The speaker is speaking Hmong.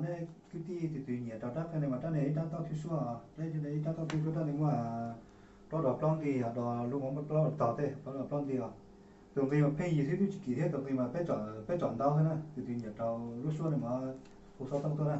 Nej kwv tij tus twg nyiam rau rab qe no mas rab no ib rab tauj thwj suab, ib rab tauj thwj suab, rab no muaj plaub dos plaub nti, yog dos lub mov plaub tog tej, plaub dos plaub nti os. Tus nqi mas pheej yig xwb twb tsis kim thiab, tus nqi mas peb tsom ntau xwb na, tus twg nyiam rau lub suab no mas hu xov tooj tuaj na.